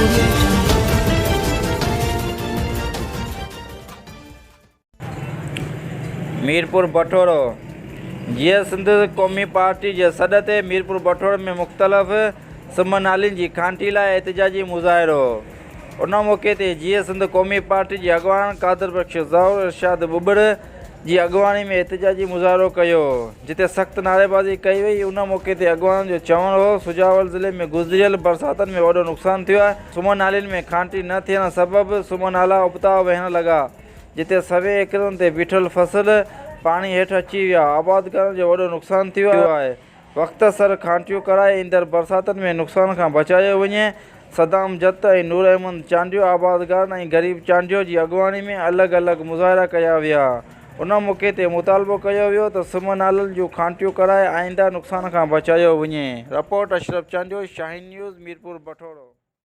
Audio Jungle. Mirpur Bathoro, Jeay Sindh Qaumi party جي سڏ تي ميرپور بٺورو ۾ مختلف سم نالين جي کانٽي لاء احتجاجي مظاهرو. ان موقعي تي جيئي سنڌ قومي پارٽي جي اڳواڻن قادر بخش زئور، ارشاد ٻٻر جي اڳواڻي ۾ احتجاجي مظاهرو ڪيو، جتي سخت نعريبازي ڪئي وئي. ان موقعي تي اڳواڻن جو چوڻ هو سجاول ضلعي ۾ گذريل برساتن ۾ وڏو نقصان ٿيو آهي، سم نالين ۾ کانٽي نه ٿيڻ سبب سم نالا ابتا وهڻ لڳا. جتي سوين ايڪڙن تي بيٺل فصل پاڻي هيٺ اچي ويا، آبادگارن جو وڏو نقصان ٿيو آهي، وقت سر کانٽيون ڪرائي ايندڙ برساتن ۾ نقصان کان بچايو وڃي، صدام جت ۽ نور احمد چانڊيو آبادگارن ۽ غريب چانڊيو جي اڳواڻي ۾ الڳ الڳ مظاهرا ڪيا ويا، ان موقعي تي مطالبو ڪيو ويو ته سم نالن جون کانٽيون ڪرائي آئنده نقصان کان بچايو وڃي، رپورٽ اشرف چانڊيو، شاهين نيوز، ميرپور بٺورو.